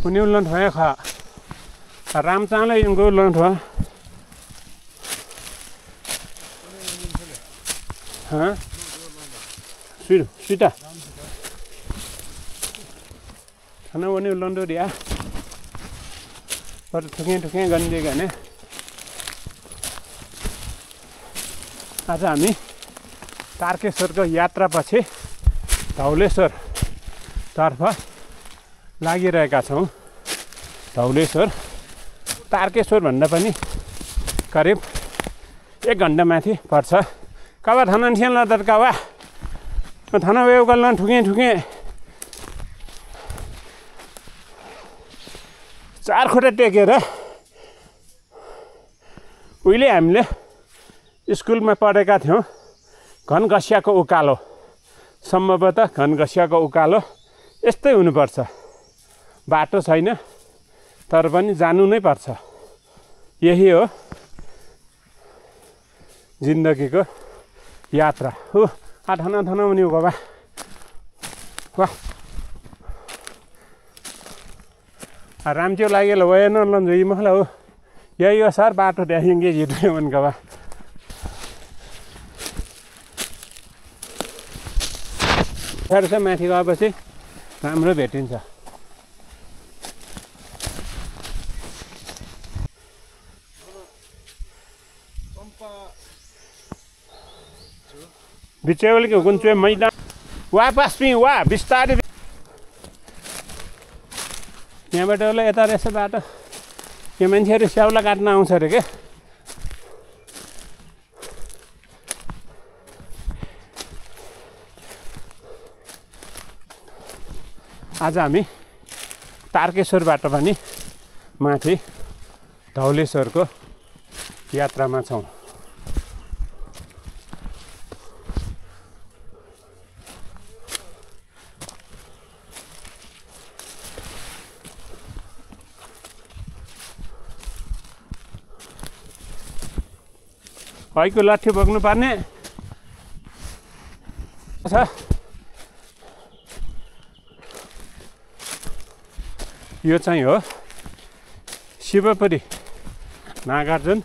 उनी उलन ठोया खा राम चाले इनको उलन ठोया हाँ स्वीटा खाना उनी उलन ठो दिया पर ठुके गन्जे गने आज हामी तारकेश्वरको यात्रापछि धौलेश्वर तर्फ लागिरहेका छौं। धौलेश्वर तारकेश्वर भन्दा पनि करिब 1 घण्टा माथि पर्छ। कावा थाना थिएन ल तर कावा थाना वेउ गल्न ठुके 4 खुट्टा टेकेर उहिले हामीले स्कुलमा पढेका थियौं घनघसियाको उकालो सम्भवतः घनघसियाको उकालो यस्तै हुनुपर्छ। बाटो छैन तर पनि जानु नै पर्छ। यही हो जिन्दगीको यात्रा हो। थाना उनी बाबा वाह रामच्यो लागेल भएन लन्जो महला हो यही हो सर बाटो देखेंगे जितने उनका बा सर से माथि गएपछि राम्रो भेटिन्छ। बिचेवल के कुन चाहिँ मैदान वापस पनि वा बिस्तारै यहाँबाट होला यता रहेछ बाटो। यो मान्छेहरू स्याउला काट्न आउँछ अरे के आज हामी तारकेश्वरबाट पनि माथि धौलेश्वरको यात्रामा छौं। भाइको लाठी बोक्नु पर्ने छ। यो चाहिँ हो शिवपुरी नागार्जुन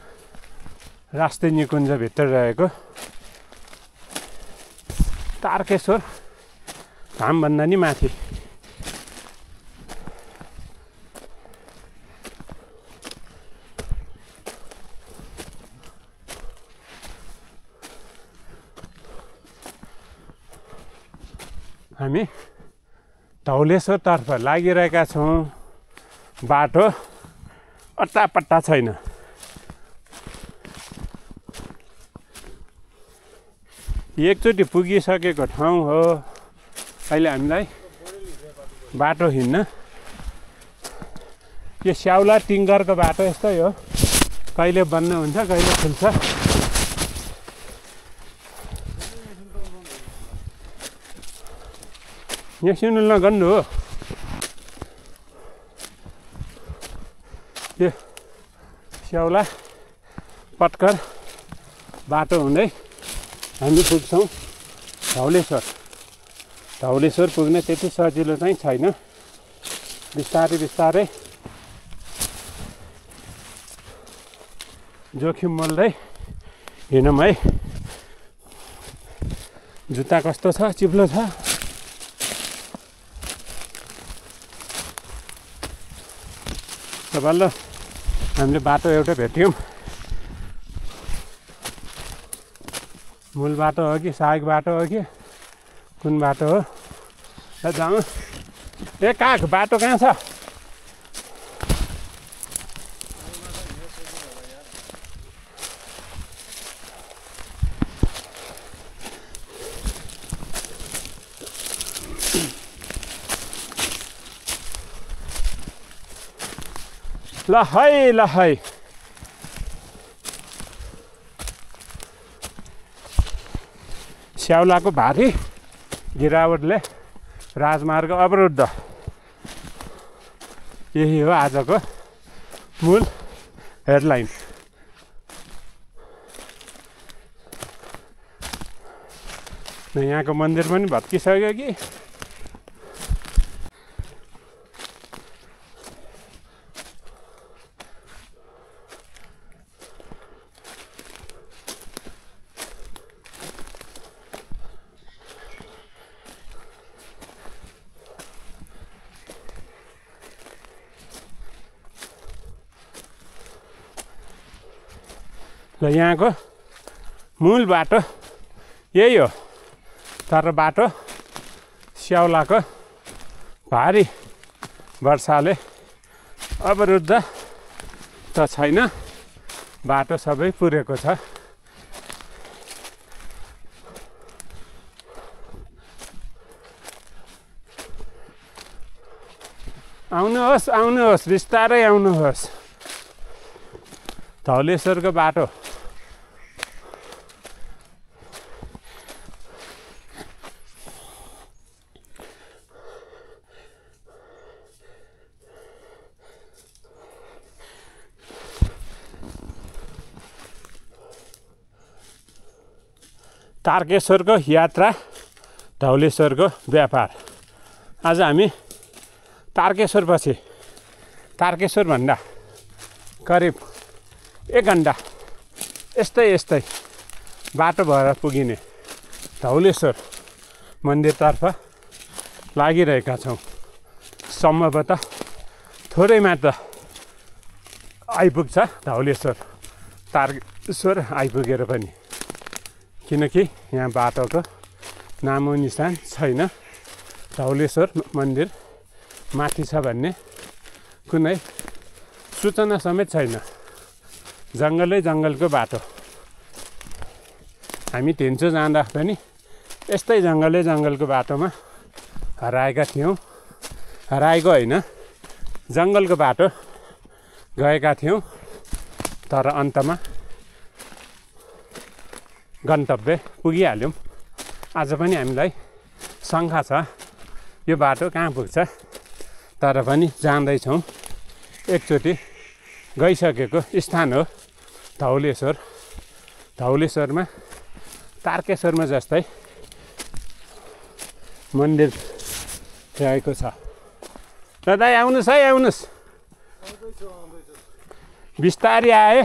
राष्ट्रिय निकुञ्ज भित्र रहेको तारकेश्वर धामभन्दा नि माथि। हामी धौलेश्वर तर्फ लागिरहेका छौं। बाटो अट्टापट्टा छैन। एकचोटि पुगिसकेको ठाउँ हो। अहिले हामीलाई बाटो हिँड्न यो स्याउला टिङ्गरको बाटो यस्तै हो। कहिले बन्द हुन्छ कहिले खुल्छ। यहाँ सुन्नु नगर्नु हो। यो स्याउला पटकर बाटो हुँदै हामी पुग्छौं धौलेश्वर। धौलेश्वर पुग्न त्यति सजिलो चाहिँ छैन। बिस्तारै जोखिम मोल्दै हिँडौँ है। जुत्ता कस्तो छ चिप्लो छ। बल्ल हामीले बाटो एउटा भेट्यौं। मूल बाटो हो कि सहायक बाटो हो कि कुन बाटो हो ल जाउँ। ए काग बाटो कहाँ छ? ल है स्याउलाको भारी गिरावटले राजमार्ग अवरुद्ध। यही हो आजको मूल हेडलाइन। यहाँको मन्दिर पनि भत्किसक्यो कि ल यहाँको मूल बाटो यही हो, तर बाटो स्याउलाको भारी वर्षाले अवरुद्ध त छैन, बाटो सबै पुरेको छ। आउनुहोस् आउनुहोस्, बिस्तारै आउनुहोस्। धौलेश्वरको बाटो तारकेश्वरको यात्रा, धौलेश्वरको व्यापार। आज हामी तारकेश्वरपछि, तारकेश्वरभन्दा करिब 1 घन्टा यस्तै बाटो भएर पुगिने धौलेश्वर मन्दिरतर्फ लागिरहेका छौँ। सम्भवतः थोरै मात्र आइपुग्छ धौलेश्वर, तारकेश्वर आइपुगेर पनि, किनकि यहाँ बाटोको नामो निशान छैन। धौलेश्वर मन्दिर माथि छ भन्ने कुनै सूचना समेत छैन। जङ्गलको बाटो। हामी थिन्चो जाँदा पनि यस्तै जङ्गलको बाटोमा हराएका थियौँ। हराएको होइन, जङ्गलको बाटो गएका थियौँ, तर अन्तमा गन्तव्य पुगिहाल्यौँ। आज पनि हामीलाई शङ्का छ यो बाटो कहाँ पुग्छ, तर पनि जाँदैछौँ। एकचोटि गइसकेको स्थान हो धौलेश्वर। धौलेश्वरमा तारकेश्वरमा जस्तै मन्दिर रहेको छ। र दाइ आउनुहोस् है, आउनुहोस्, बिस्तारी आए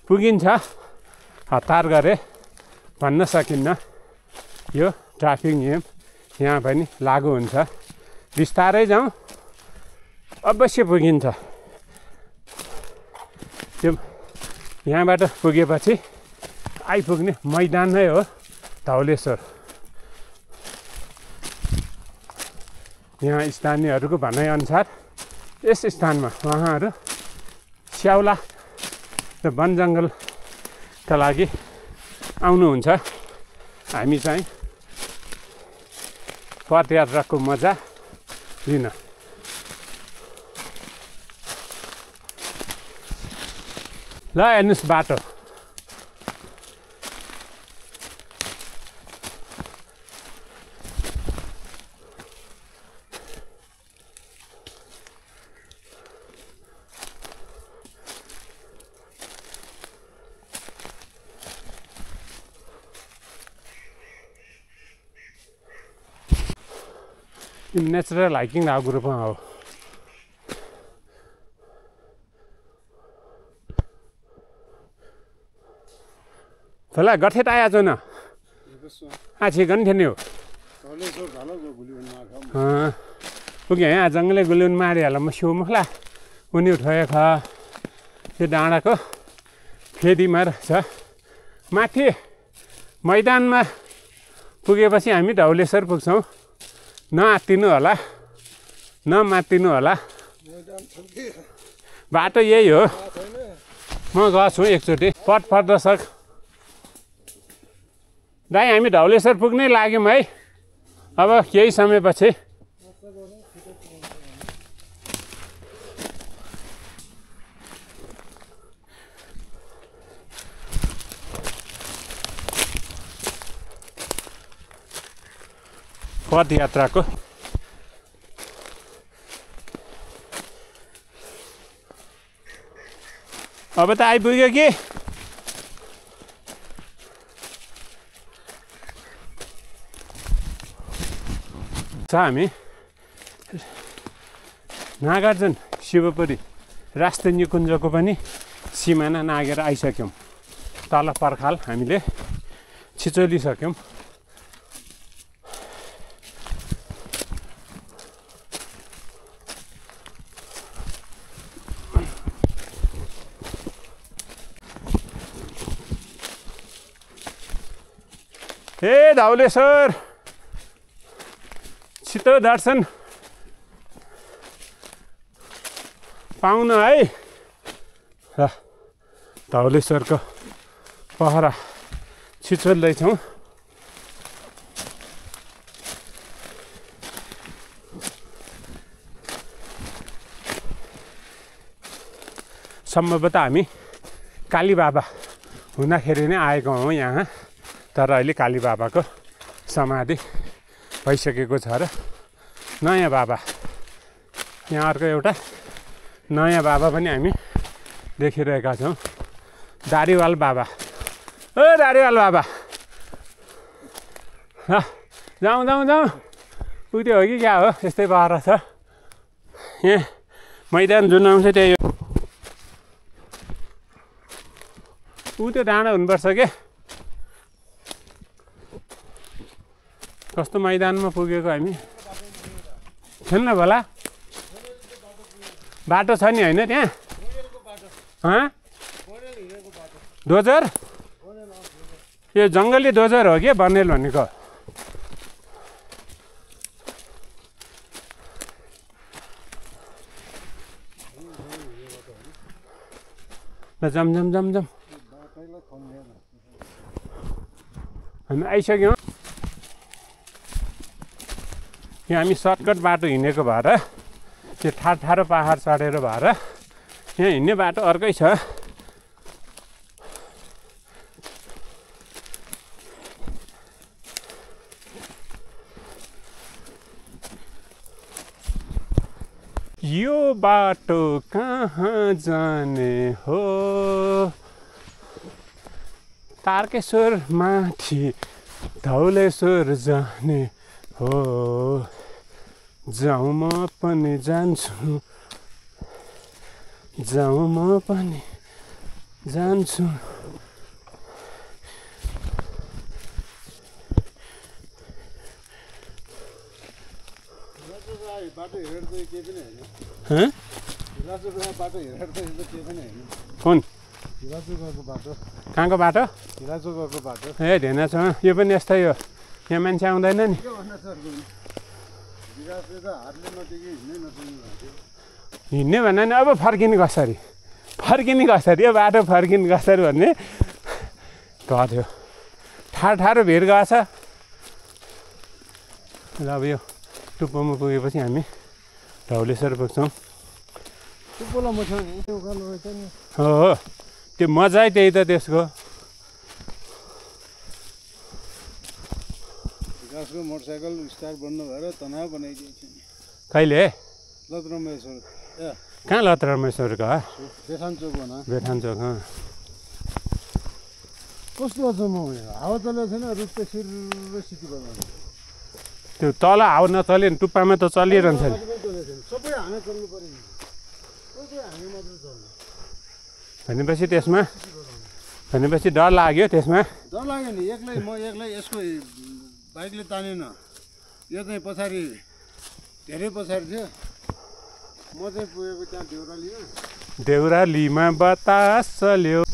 पुगिन्छ। हतार गरे भन्न सकिन्न, यो ट्राफिक नियम यहाँ पनि लागु हुन्छ। बिस्तारै जाउँ, अवश्य पुगिन्छ। त्यो यहाँबाट पुगेपछि आइपुग्ने मैदान नै हो धौलेश्वर। यहाँ स्थानीयहरूको भनाइअनुसार यस स्थानमा उहाँहरू स्याउला र वन जङ्गलका लागि आउनुहुन्छ। हामी चाहिँ पदयात्राको मजा लिन। ल हेर्नुहोस् बाटो, नेचुरल हाइकिङ भएको ग्रुपमा हो। थोला गठेट आया जो न आछि गन थेने हो ओके यहाँ जङ्गले गुलिउन मारे होला म सो मखला उनी उठाए ख यो डाँडाको फेदीमा रहेछ। माथि मैदानमा पुगेपछि हामी धौलेश्वर पुग्छौँ। नआत्तिनु होला, नमात्तिनु होला, बाटो यही हो। म गएको छु एकचोटि पट प्रदर्शक। दाइ हामी धौलेश्वर पुग्नै लाग्यौँ है, अब केही समयपछि। पदयात्राको अब त आइपुग्यो कि हामी नागार्जुन शिवपुरी राष्ट्रिय निकुञ्जको पनि सिमाना नागेर आइसक्यौँ। तल पर्खाल हामीले छिचोलिसक्यौँ। ए धौलेश्वर छिटो दर्शन पाउन है र धौलेश्वरको पहरा छिचोल्दैछौँ। सम्भवतः हामी काली बाबा हुँदाखेरि नै आएको हौँ यहाँ, तर अहिले काली बाबाको समाधि भइसकेको छ र नयाँ बाबा, यहाँ अर्को एउटा नयाँ बाबा पनि हामी देखिरहेका छौँ। दारीवाल बाबा, ओ दारीवाल बाबा, जाउँ जाउँ जाउँ। पुग्यो हो कि क्या हो, यस्तै बाह्र छ यहाँ मैदान जुन आउँछ त्यही हो। त्यो डाँडा हुनुपर्छ के, कस्तो मैदानमा पुगेको हामी। खेल्न भला बाटो छ नि होइन त्यहाँ? डोजर? यो जङ्गली डोजर हो कि बनेल भनेको? जम जम जम जम हामी आइसक्यौँ। यहाँ हामी सर्टकट बाटो हिँडेको भएर, त्यो ठाडो पहाड चढेर भएर यहाँ हिँड्ने बाटो अर्कै छ। यो बाटो कहाँ जाने हो, तारकेश्वर माथि धौलेश्वर जाने हो। जाउँ म पनि जान्छु, जाउँ म पनि जान्छु। कुन कहाँको बाटो? ए धेनासँग यो पनि यस्तै हो, यहाँ मान्छे आउँदैन नि। हिँड्ने भन्दा नि अब फर्किने कसरी, यो बाटो फर्किने कसरी भन्ने गयो। ठाडो भिड गएछ। ल अब यो टुप्पोमा पुगेपछि हामी धौलेश्वर पुग्छौँ। हो त्यो मजै त्यही त त्यसको। मोटरसाइकल स्टार्ट बन्द भएर तनाव बनाइदिएको थियो। कहिले? लतरमेश्वर। कहाँ लतरमेश्वरको? बेठान चोक भन। बेठान चोक। कस्तो अचम्म भयो, हावा चलेको छैन, रुखको सिर सिटी बनाउने। त्यो तल हावा नचल्यो नि, टुप्पामा त चलिरहन्छ नि। सबै हामी चल्नु पर्यो नि, कोही हामी मात्र चल्नु भनेपछि डर लाग्यो त्यसमा। डर लाग्यो नि, म एक्लै यसको बाइकले तानेन, यो चाहिँ पछाडि धेरै पछाडि थियो। म चाहिँ पुगेको त्यहाँ देउरालीमा बतास चल्यो।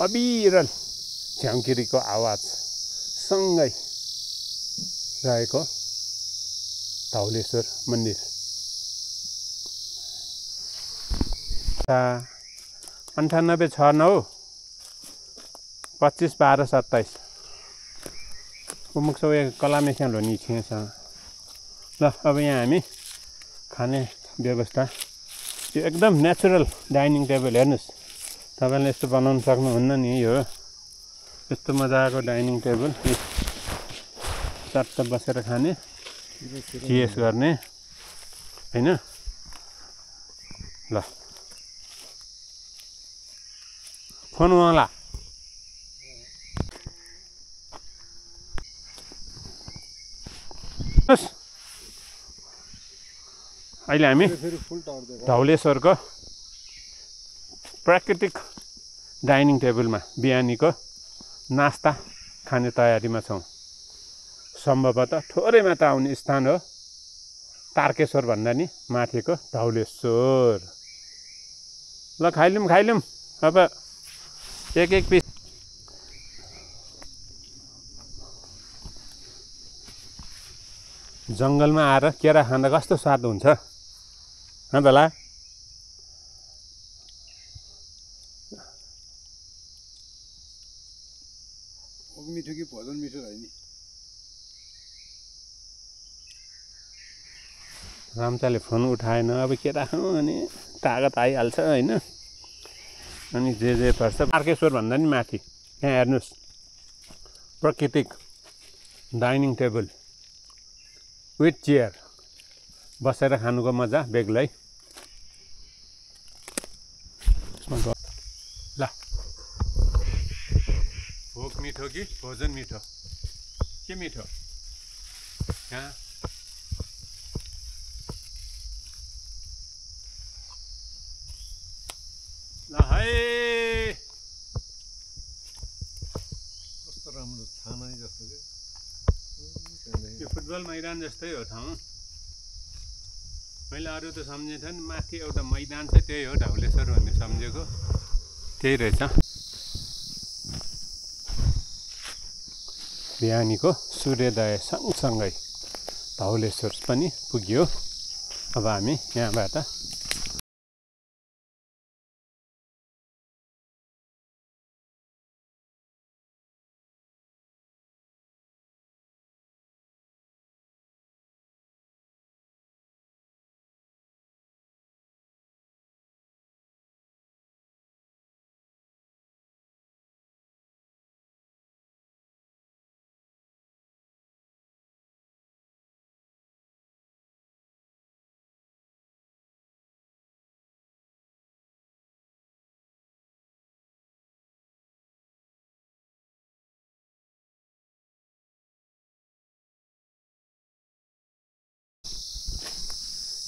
अविरल झ्याउँकिरीको आवाज सँगै रहेको धौलेश्वर मन्दिर। 9869 25 12 27 पुग्छौँ कलामेस्याङ लोनी छेसँग। ल अब यहाँ हामी खाने व्यवस्था, यो एकदम नेचुरल डाइनिङ टेबल हेर्नुहोस्। तपाईँले यस्तो बनाउन सक्नुहुन्न नि, यो यस्तो मजाको डाइनिङ टेबल, चट्ट बसेर खाने, चियर्स गर्ने हैन। ल फोन वाला अहिले हामी फेरि फुल टावर देखा धौलेश्वरको प्राकृतिक डाइनिङ टेबलमा बिहानीको नास्ता खाने तयारीमा छौँ। सम्भवतः थोरै मात्र आउने स्थान हो तारकेश्वर भन्दा नि माथिको धौलेश्वर। ल खाइलिउँ अब एक पिस। जङ्गलमा आएर केरा खाँदा कस्तो स्वाद हुन्छ बेला। मिठो कि भोजन मिठो होइन नि। रामचाले फोन उठाएन। अब केरा खाउँ अनि तागत आइहाल्छ होइन। अनि जे पर्छ तारकेश्वर भन्दा नि माथि यहाँ हेर्नुहोस् प्राकृतिक डाइनिङ टेबल विथ चेयर बसेर खानुको मजा बेग्लै। ल भोक मिठो कि भोजन मिठो के मिठो यहाँ ल है कस्तो राम्रो छाना जस्तो के यो फुटबल मैदान जस्तै हो ठाउँ। मैले अरू त सम्झेको थिएँ नि माथि एउटा मैदान चाहिँ त्यही हो धौलेश्वर भन्ने सम्झेको त्यही रहेछ। बिहानीको सूर्योदय सँगसँगै धौलेश्वर पनि पुग्यो। अब हामी यहाँबाट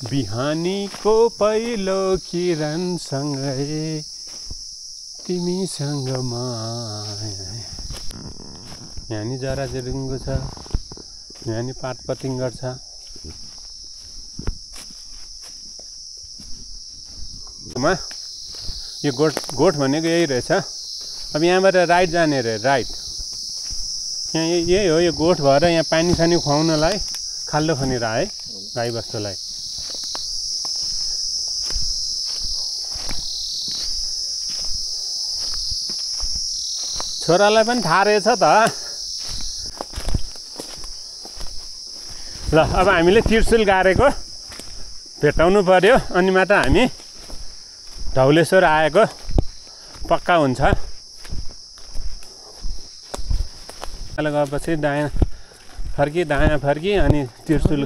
बिहानीको पहिलो किरणसँगै तिमीसँग यहाँ नि जरा जुरुङ्गो छ, यहाँ नि पात पतिङ्गर छ। यो गोठ भनेको यही रहेछ। अब यहाँबाट राइट जाने रे राइट। यहाँ यही हो यो गोठ भएर यहाँ पानी सानी खुवाउनलाई खाल्डो खनेर है गाई बस्तुलाई। छोरालाई पनि थाहा रहेछ त। ल अब हामीले त्रिशुल गाडेको भेटाउनु पर्यो अनि मात्र हामी धौलेश्वर आएको पक्का हुन्छ। अहिले गएपछि दायाँ फर्की अनि त्रिशुल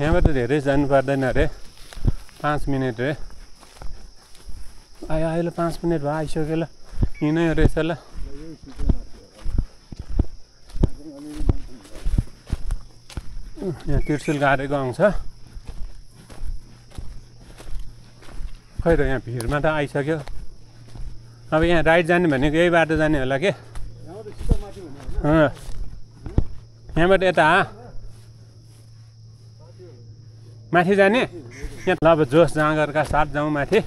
यहाँबाट धेरै जानु पर्दैन अरे 5 मिनट रे। अहिले 5 मिनट भयो आइसक्यो। ल यिनै रहेछ। ल यहाँ त्रिशुल गाडेको आउँछ। खै त यहाँ भिडमा त आइसक्यो। अब यहाँ राइट जाने भनेको यही बाटो जाने होला के। यहाँबाट यता माथि जाने। यहाँ ल अब जोस जाँगरका साथ जाउँ माथि।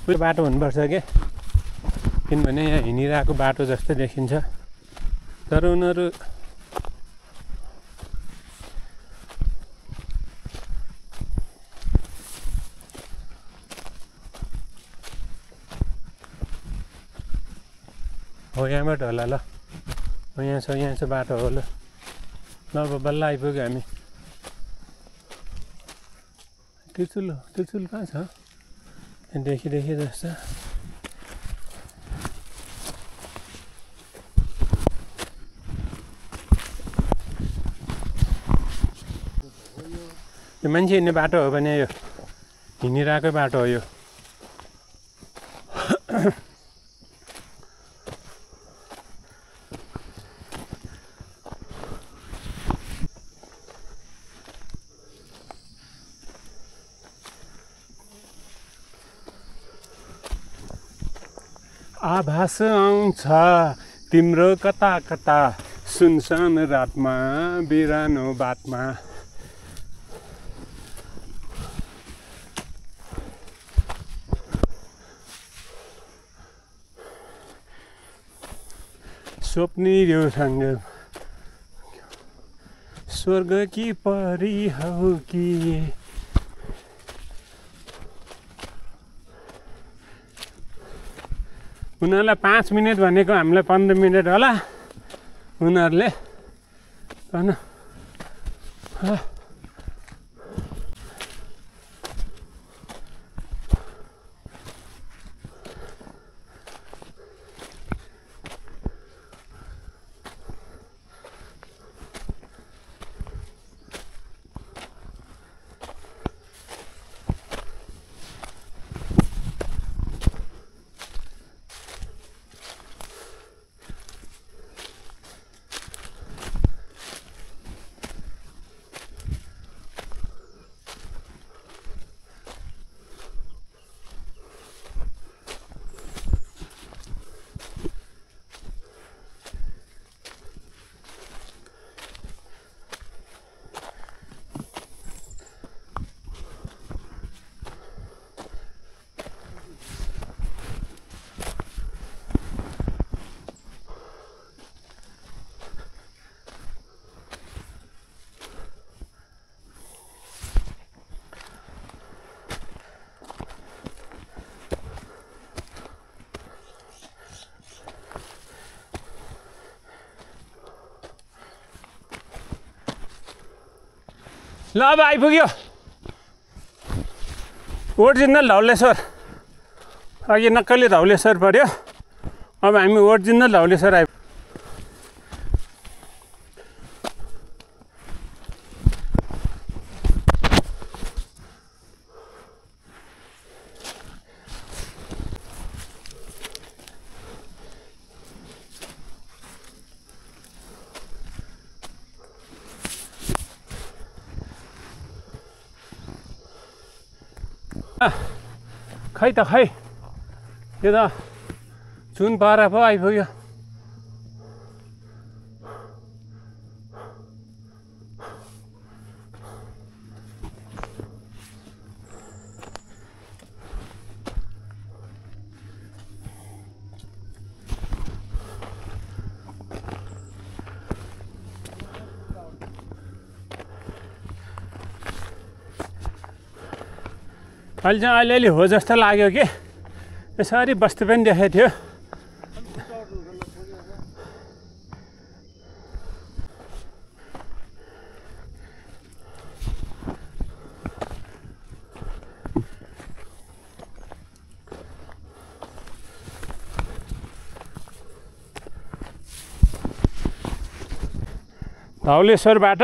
उयो बाटो हुनुपर्छ के, किनभने यहाँ हिँडिरहेको बाटो जस्तो देखिन्छ। तर उनीहरू हो यहाँबाट होला। ल यहाँ छ बाटो हो। ल अब बल्ल आइपुग्यो हामी। त्रिशुल कहाँ छ? देखि जस्तो यो मान्छे हिँड्ने बाटो हो भने यो हिँडिरहेकै बाटो हो यो आभास आउँछ तिम्रो कता कता सुनसान रातमा बिरानो बातमा स्वप्नी सँग स्वर्ग की परी हौ कि उनीहरूलाई 5 मिनट भनेको हामीलाई 15 मिनट होला उनीहरूले भन ल अब आइपुग्यो ओरिजिनल धौलेश्वर अघि नक्कली धौलेश्वर पर्यो अब हामी ओरिजिनल धौलेश्वर आइपुग्यो खै त खै यो त जुन पारा पो आइपुग्यो अहिले चाहिँ अलिअलि हो जस्तो लाग्यो कि यसरी बस्ती पनि देखेको थियो धौलेश्वरबाट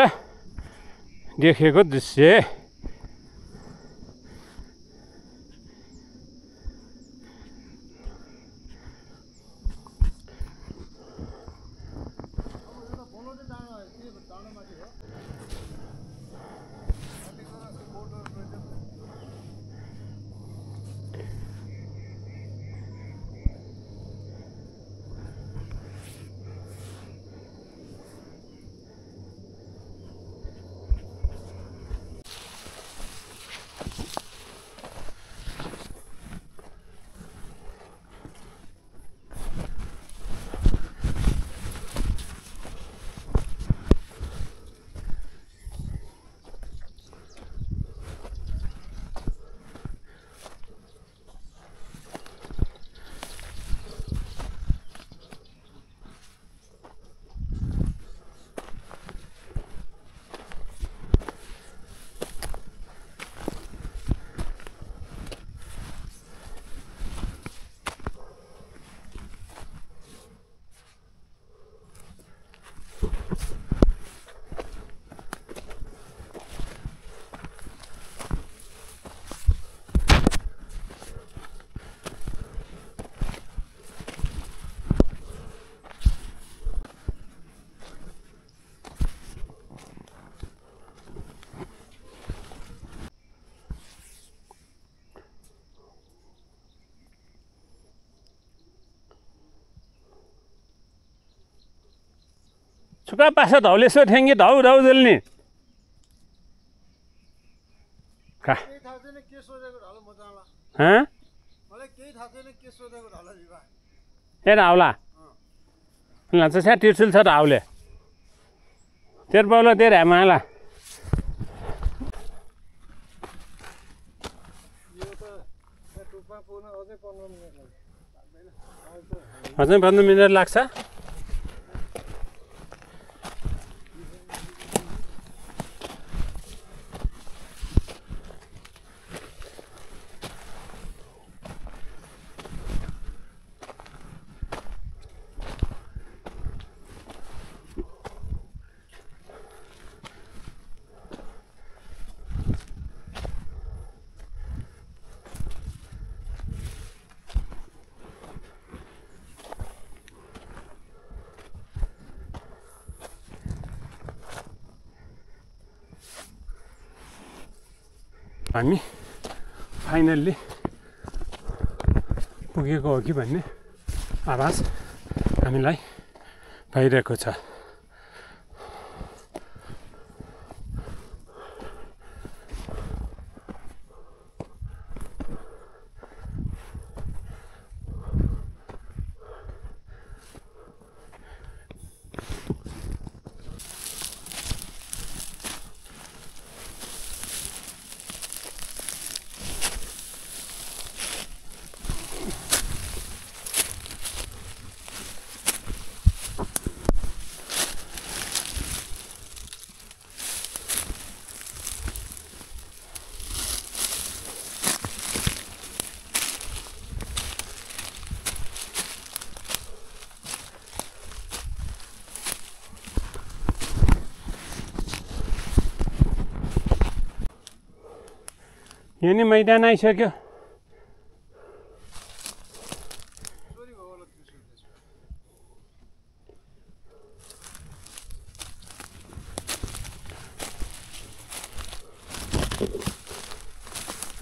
देखेको दृश्य सुका पासा धौलेश्वर ठ्याङ्गे धौ धौ जल्ने खा केही थाहा छैन के सोधेको ढालो मजाला हाँ मलाई केही थाहा छैन के सोधेको ढालो दिवा ए राउला लान्छ स्या तिर्सुल छ राउले तेर पाउला तेर हेमाला यो त टुप्पा पुग्न अझै 15 मिनेट लाग्छ अझै 15 मिनेट लाग्छ हामी फाइनल्ली पुगेको हो कि भन्ने आवाज हामीलाई भइरहेको छ यो नि मैदान आइसक्यो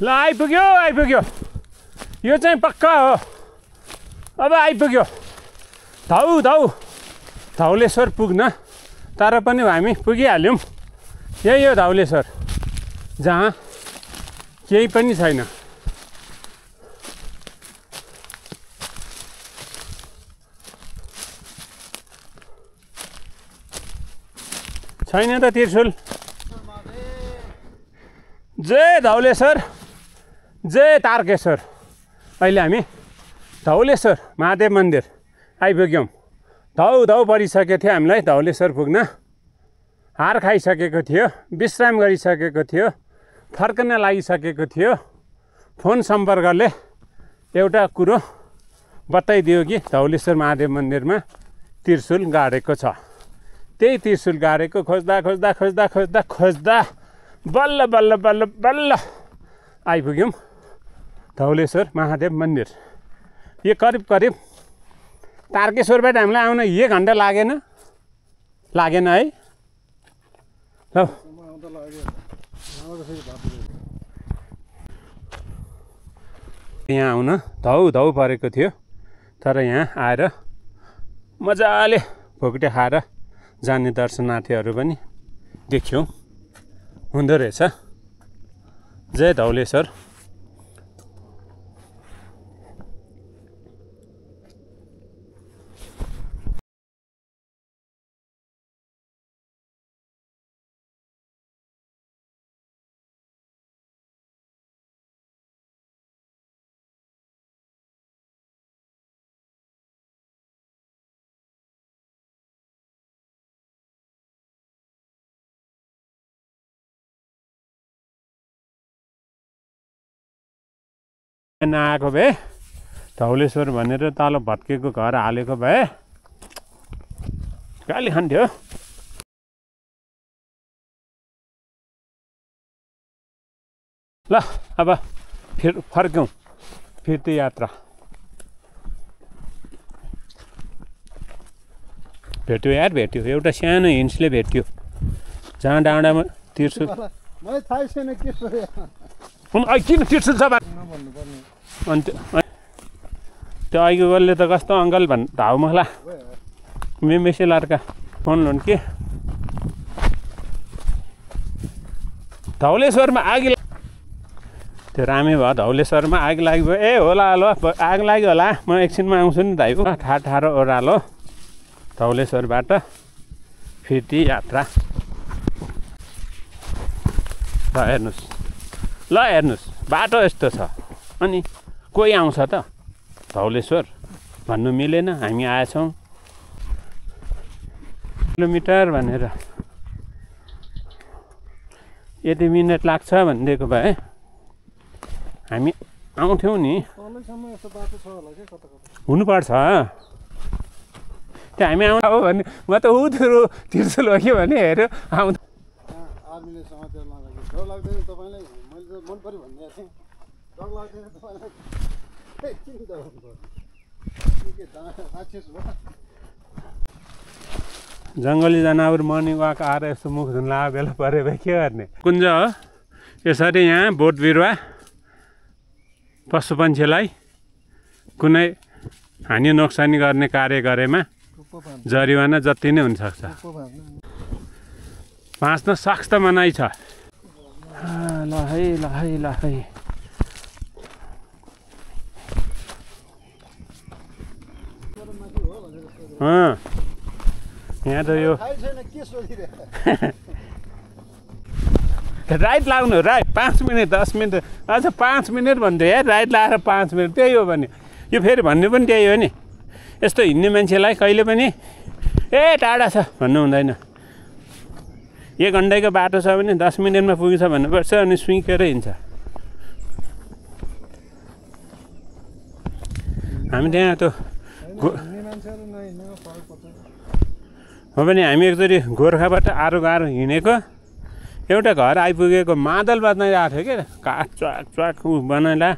ल आइपुग्यो आइपुग्यो यो चाहिँ पक्का हो अब आइपुग्यो धौ धौ धौलेश्वर पुग्न तर पनि हामी पुगिहाल्यौँ यही हो धौलेश्वर जहाँ केही पनि छैन छैन त त्रिशुल जय धौलेश्वर जय तारकेश्वर अहिले हामी धौलेश्वर महादेव मन्दिर आइपुग्यौँ धौ धौ परिसकेको थियो हामीलाई धौलेश्वर पुग्न हार खाइसकेको थियो विश्राम गरिसकेको थियो फर्कन लागिसकेको थियो फोन सम्पर्कले एउटा कुरो बताइदियो कि धौलेश्वर महादेव मन्दिरमा त्रिशुल गाडेको छ त्यही त्रिशुल गाडेको खोज्दा खोज्दा खोज्दा खोज्दा खोज्दा बल्ल बल्ल बल्ल बल्ल आइपुग्यौँ धौलेश्वर महादेव मन्दिर यो करिब करिब तारकेश्वरबाट हामीलाई आउन 1 घन्टा लागेन है ल यहाँ आउन धौ धौ परेको थियो तर यहाँ आएर मजाले भोगटे खाएर जाने दर्शनार्थीहरू पनि देख्यौँ हुँदो रहेछ जय धौलेश्वर नआएको भए धौलेश्वर भनेर तल भत्केको घर हालेको भए गाली खान्थ्यो ल अब फर्क्यौँ फिर्ती यात्रा भेट्यो यार भेट्यो एउटा सानो हिन्सले भेट्यो जहाँ डाँडामा तिर्छु मलाई थाहै छैन के किन तिर्छु छ अनि त्यो अघिको गलले त कस्तो अङ्कल धाउ मलाई मेमेसे लड्का फोन लोन के धौलेश्वरमा आगि त्यो रामै भयो धौलेश्वरमा आगि लाग्यो ए होला ल आग लाग्यो होला म एकछिनमा आउँछु नि दाइ ठाडो ओह्रालो धौलेश्वरबाट फिर्ती यात्रा ल हेर्नुहोस् बाटो यस्तो छ अनि कोही आउँछ त धौलेश्वर भन्नु मिलेन हामी आएछौँ किलोमिटर भनेर यति मिनट लाग्छ भनिदिएको भए हामी आउँथ्यौँ नि हुनुपर्छ त्यो हामी आउँदा हो भने म त उठ्रो तिर्छु हो कि भने हेऱ्यो आउँदा आर्मीले समाचार नलाग्यो डर लाग्दैन तपाईँलाई मैले त मन पऱ्यो भनिदिएको थिएँ डर लाग्दैन तपाईँलाई किन डर राक्षस हो जङ्गली जनावर मर्निङ वाक आएर यस्तो मुख धुन लाग्यो बेला पऱ्यो भए के गर्ने कुञ्ज हो यसरी यहाँ बोट बिरुवा पशुपन्छीलाई कुनै हानि नोक्सानी गर्ने कार्य गरेमा जरिवाना जति नै हुनसक्छ बाँच्न सक्छ त मनाइ छ ल है यहाँ त यो राइट लाग्नु राइट 5 मिनट 10 मिनट अझ 5 मिनट भन्थ्यो यार राइट लाएर 5 मिनट त्यही हो भने यो फेरि भन्नु पनि त्यही हो नि यस्तो हिँड्ने मान्छेलाई कहिले पनि ए टाढा छ भन्नु हुँदैन 1 घन्टाको बाटो छ भने 10 मिनटमा पुग्छ भन्नुपर्छ अनि सुइकेर हिँड्छ हामी त्यहाँ त्यो हो भने हामी एकचोटि गोर्खाबाट आरो गाह्रो हिँडेको एउटा घर आइपुगेको मादल बज्नाइरहेको थियो क्या काठ च्वाक च्वाक बनाइला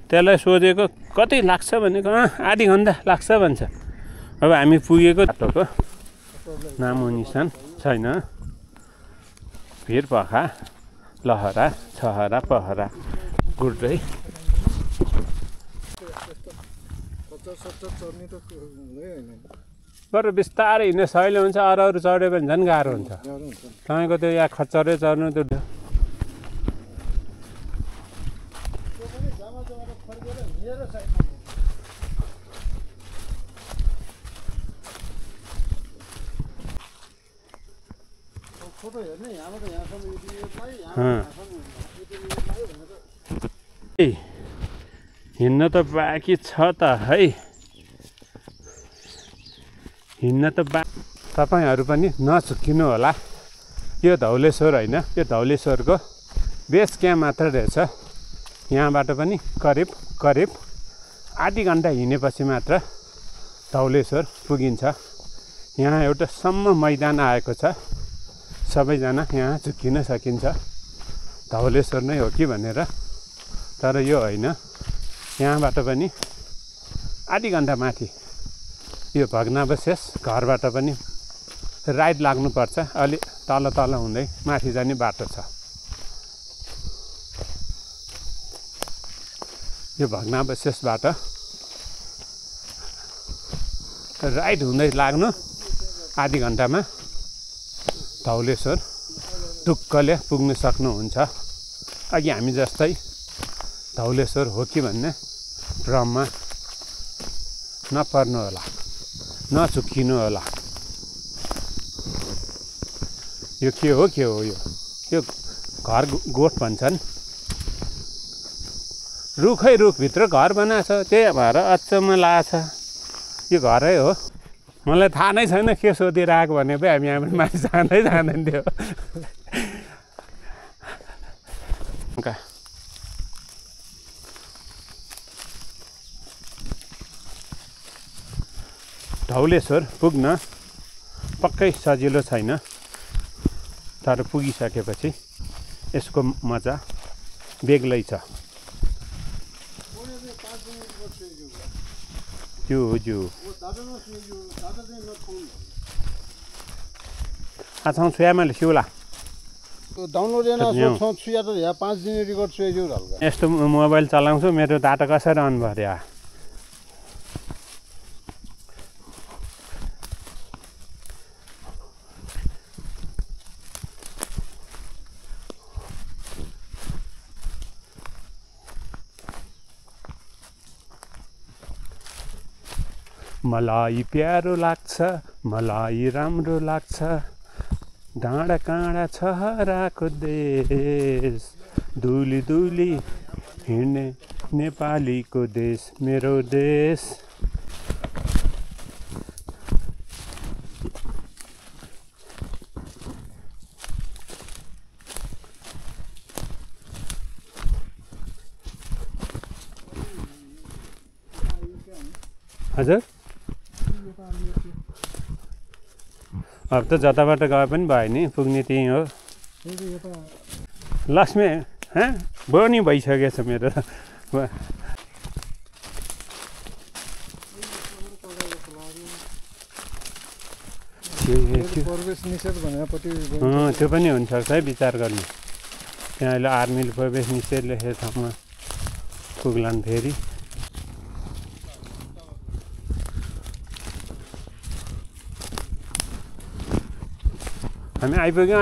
त्यसलाई सोधेको कति लाग्छ भनेको आधी घन्टा लाग्छ भन्छ अब हामी पुगेको बाटोको नामो निशान छैन भिर पखा लहरा छहरा पहरा गुड्दै बरु बिस्तारै हिँड्ने सहिलो हुन्छ अरू चढ्यो भने झन् गाह्रो हुन्छ तपाईँको त्यो यहाँ खच्चरै चढ्नु त्यो हिँड्न त बाँकी छ त है हिँड्न त तपाईँहरू पनि नचुक्किनु होला यो धौलेश्वर होइन यो धौलेश्वरको बेस क्याम्प मात्र रहेछ यहाँबाट पनि करिब आधी घन्टा हिँडेपछि मात्र धौलेश्वर पुगिन्छ यहाँ एउटा सम्म मैदान आएको छ सबैजना यहाँ चुक्किन सकिन्छ धौलेश्वर नै हो कि भनेर तर यो होइन यहाँबाट पनि आधी घन्टा माथि यो भग्नावशेष घरबाट पनि राइड लाग्नुपर्छ अलि तल हुँदै माथि जाने बाटो छ यो भग्नावशेषबाट राइड हुँदै लाग्नु आधी घन्टामा धौलेश्वर टुक्कले पुग्न सक्नुहुन्छ अघि हामी जस्तै धौलेश्वर हो कि भन्ने भ्रममा नपर्नु होला नचुक्किनु होला यो के हो यो घर गोठ भन्छन् रुखै रुखभित्र घर बनाएको छ त्यही भएर अचम्म लागेछ यो घरै हो मलाई थाहा नै छैन के सोधिरहेको भने पो हामी यहाँबाट माथि जाँदैन थियो धौलेश्वर पुग्न पक्कै सजिलो छैन तर पुगिसकेपछि यसको मजा बेग्लै छ जो अच्छा छुयामाले सिउला डाउनलोड छुया त यहाँ 5 दिन रेकर्ड छुया हल्का यस्तो मोबाइल चलाउँछु मेरो डाटा कसरी अन भयो मलाई प्यारो लाग्छ मलाई राम्रो लाग्छ डाँडा काँडा छहराको देश दुली दुली हिँड्ने नेपालीको देश मेरो देश। हजुर अब त जताबाट गए पनि भयो नि पुग्ने त्यही हो। लक्ष्मी बोनी भइसकेछ मेरो त्यो पनि हुनसक्छ है विचार गर्नु। त्यहाँ अहिले आर्मीले प्रवेश निषेध लेखेको ठाउँमा पुग्लान् फेरि। हामी आइपुग्यौँ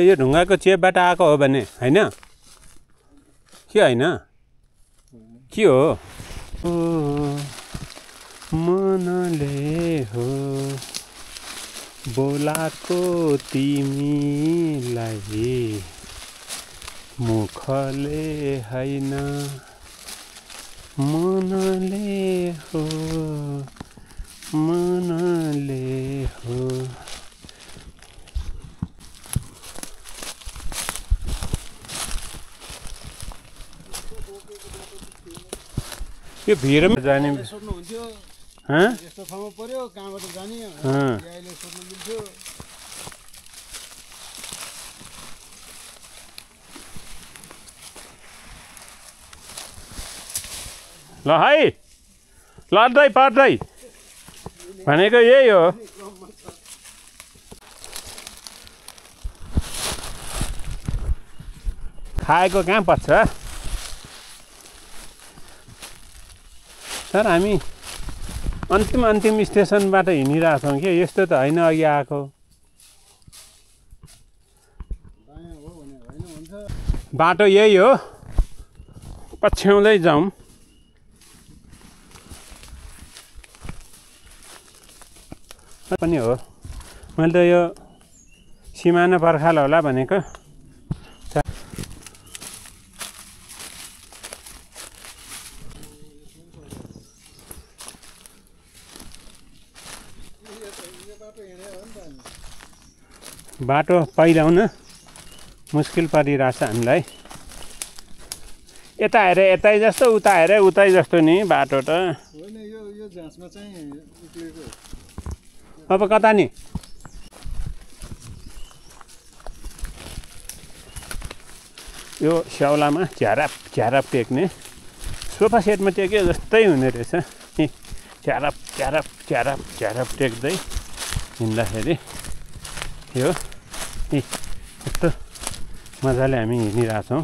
यो ढुङ्गाको चेपबाट आएको हो भने होइन के होइन के हो मनले हो बोलाको तिमीलाई मुखले होइन मनले हो मनले हो। यो भिरमा जाने सोध्नुहुन्थ्यो यस्तो ठाउँमा पर्यो कहाँबाट जाने अहिले सोध्नु मिल्थ्यो। ल है लड्दै पर्दै भनेको यही हो। खाएको कहाँ पर्छ सर। हामी अन्तिम स्टेसनबाट हिँडिरहेछौँ कि यस्तो त होइन अघि आएको। बाटो यही हो पछ्याउँदै जाउँ। पनि हो मैले त यो सिमाना पर्खाल होला भनेको। बाटो पहिल्याउन मुस्किल परिरहेछ हामीलाई। यता हेरे यतै जस्तो उता हेरे उतै जस्तो नि बाटो त। अब कता नि यो स्याउलामा झ्याराप टेक्ने सोफा सेटमा टेक्यो जस्तै हुने रहेछ। झ्याराप टेक्दै हिँड्दाखेरि यो यस्तो मजाले हामी हिँडिरहेछौँ।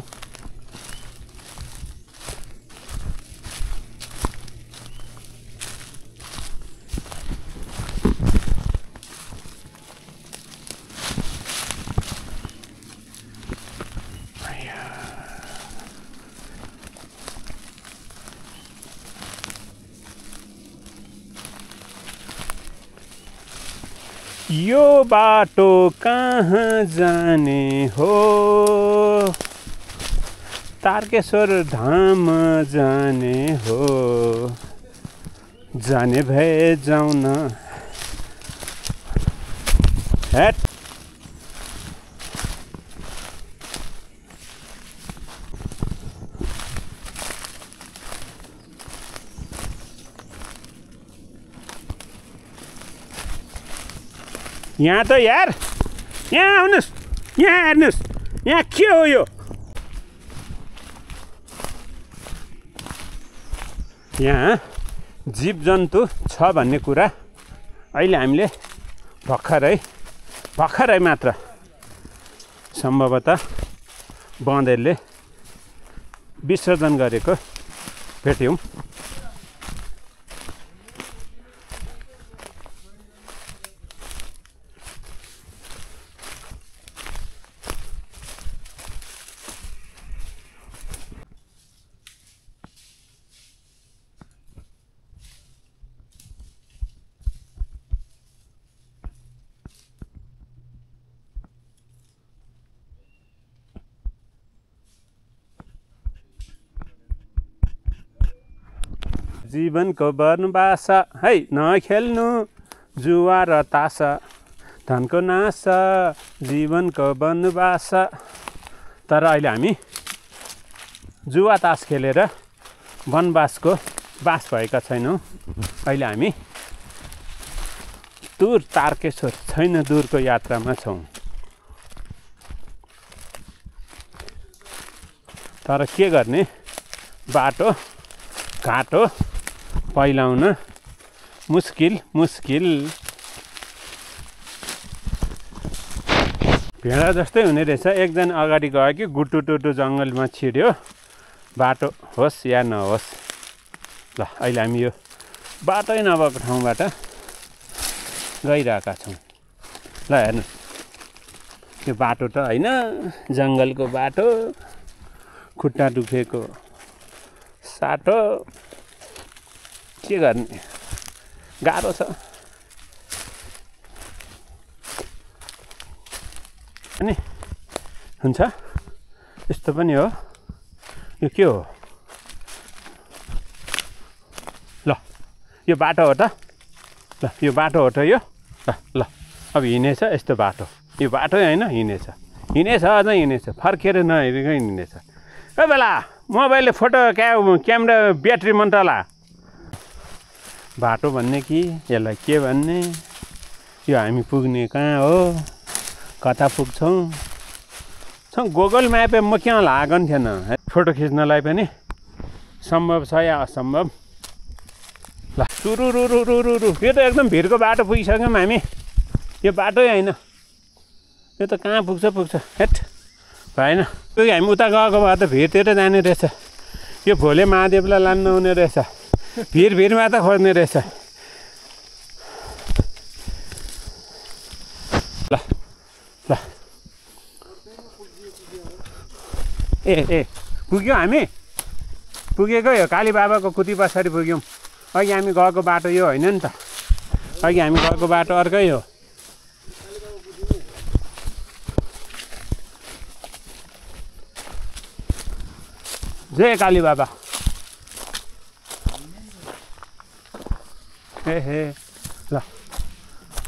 यो बाटो कहाँ जाने हो तारकेश्वर धाम जाने हो जाने भए जाउँ न। हेट यहाँ त यार यहाँ आउनुहोस् यहाँ हेर्नुहोस् यहाँ के हो यो। यहाँ जीव जन्तु छ भन्ने कुरा अहिले हामीले भर्खरै मात्र सम्भवतः बँदेलले विसर्जन गरेको भेट्यौँ। जीवनको वनवास है नखेल्नु जुवा र तास धनको नाश जीवनको वनवास। तर अहिले हामी जुवा तास खेलेर वनवासको बास भएका छैनौँ। अहिले हामी दूर तारकेश्वर छैन दूरको यात्रामा छौँ। तर के गर्ने, बाटो घाटो पहिलाउन मुस्किल। भेडा जस्तै हुने रहेछ। एकजना अगाडि गयो कि गुटुटुटु जङ्गलमा छिर्यो, बाटो होस् या नहोस्। ल अहिले हामी यो बाटै नभएको ठाउँबाट गइरहेका छौँ। ल हेर्नु, यो बाटो त होइन, जङ्गलको बाटो, खुट्टा दुखेको साटो। के गर्ने, गाह्रो छ। अनि हुन्छ, यस्तो पनि हो। यो के हो? ल यो बाटो हो त? ल यो बाटो हो त यो? ल अब हिँडेछ यस्तो बाटो। यो बाटै होइन, हिँडेछ अझ हिँडेछ, फर्केर नहेरेकै हिँडेछ। ए बेला मोबाइलले फोटो क्यामेरा ब्याट्री मन्टला। बाटो भन्ने कि यसलाई के भन्ने? यो हामी पुग्ने कहाँ हो, कता पुग्छौँ? गुगल म्यापे म किन लागन थिएन फोटो खिच्नलाई पनि? सम्भव छ या असम्भव? ल सुरुरुरुरुरु, यो त एकदम भिरको बाटो पुगिसक्यौँ हामी। यो बाटै होइन, यो त कहाँ पुग्छ हेट भएन। हामी उता गएको भए त भिरतिर जाने रहेछ। यो भोले महादेवलाई लान्न हुने रहेछ। भिरमा त खोज्ने रहेछ। ल ए पुग्यौँ हामी। पुगेको यो काली बाबाको कुटी पछाडि पुग्यौँ। अघि हामी गएको बाटो यो होइन नि त। अघि हामी गएको बाटो अर्कै हो। जय काली बाबा। हे ल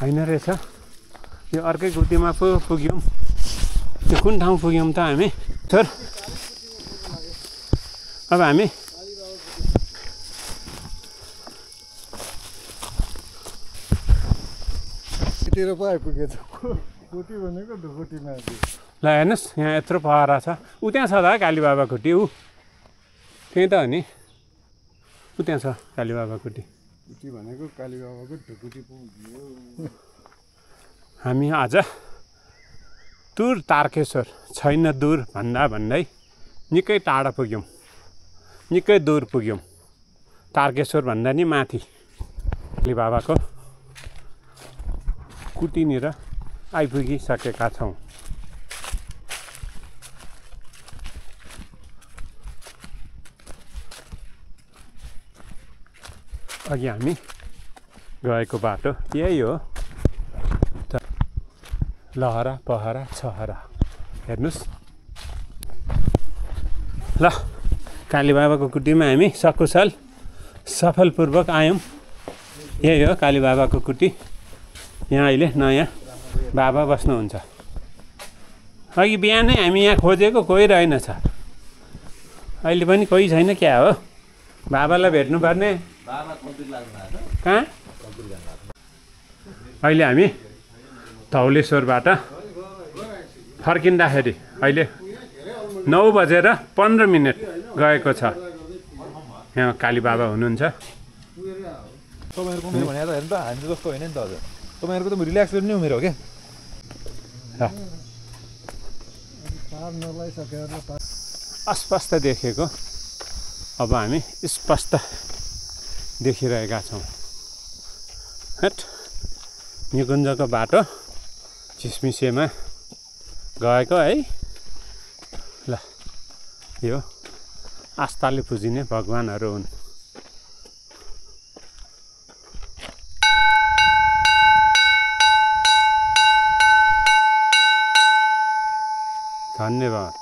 होइन रहेछ, यो अर्कै कुटीमा पो पुग्यौँ। यो कुन ठाउँ पुग्यौँ त हामी? सर अब हामी ल हेर्नुहोस्, यहाँ यत्रो पहरा छ। ऊ त्यहाँ छ त काली बाबा खुट्टी। ऊ त्यही त हो नि, ऊ त्यहाँ छ काली बाबा खुट्टी। भनेको काली बाबाको ढुकुटी पुग्यो। हामी आज दूर तारकेश्वर छैन दूर भन्दै निकै टाढा पुग्यौँ, निकै दूर पुग्यौँ। तारकेश्वर भन्दा नि माथि काली बाबाको कुटीनिर आइपुगिसकेका छौँ। अघि हामी गएको बाटो यही हो। लहरा पहरा छहरा हेर्नुहोस्। ल काली बाबाको कुटीमा हामी सकुशल सफलपूर्वक आयौँ। यही हो काली बाबाको कुटी। यहाँ अहिले नयाँ बाबा बस्नुहुन्छ। अघि बिहानै हामी यहाँ खोजेको कोही रहेनछ। अहिले पनि कोही छैन क्या हो? बाबालाई भेट्नुपर्ने। कहाँ? अहिले हामी धौलेश्वरबाट फर्किँदाखेरि अहिले 9:15 गएको छ। यहाँ काली बाबा हुनुहुन्छ। तपाईँहरूको उमेर भने त हेर्नु त हामी जस्तो होइन नि त। हजुर तपाईँहरूको त रिल्याक्स गर्ने उमेर हो क्या। अस्पष्ट देखेको अब हामी स्पष्ट देखिरहेका छौँ। हट निकुञ्जको बाटो चिसमिसेमा गएको है। ल यो आस्थाले पुजिने भगवानहरू हुन्। धन्यवाद।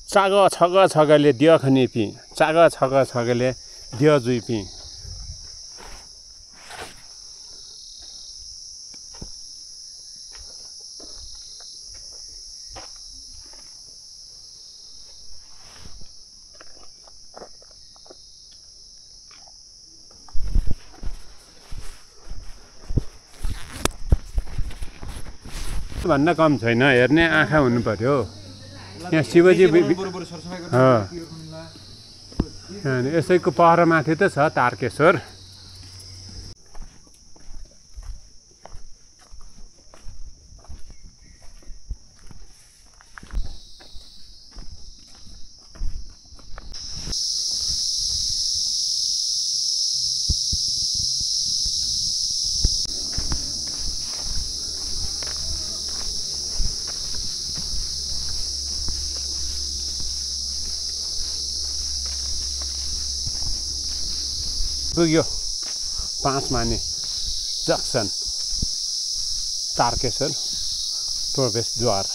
चाग छग छगले दियो खनि पि चाग छग छगले दियो जुइ पि। भन्दा कम छैन, हेर्ने आँखा हुनु पर्यो। यहाँ शिवजी यसैको पहरामाथि त छ तारकेश्वर। पुग्यो 5 माने जक्सन तारकेश्वर प्रवेशद्वार।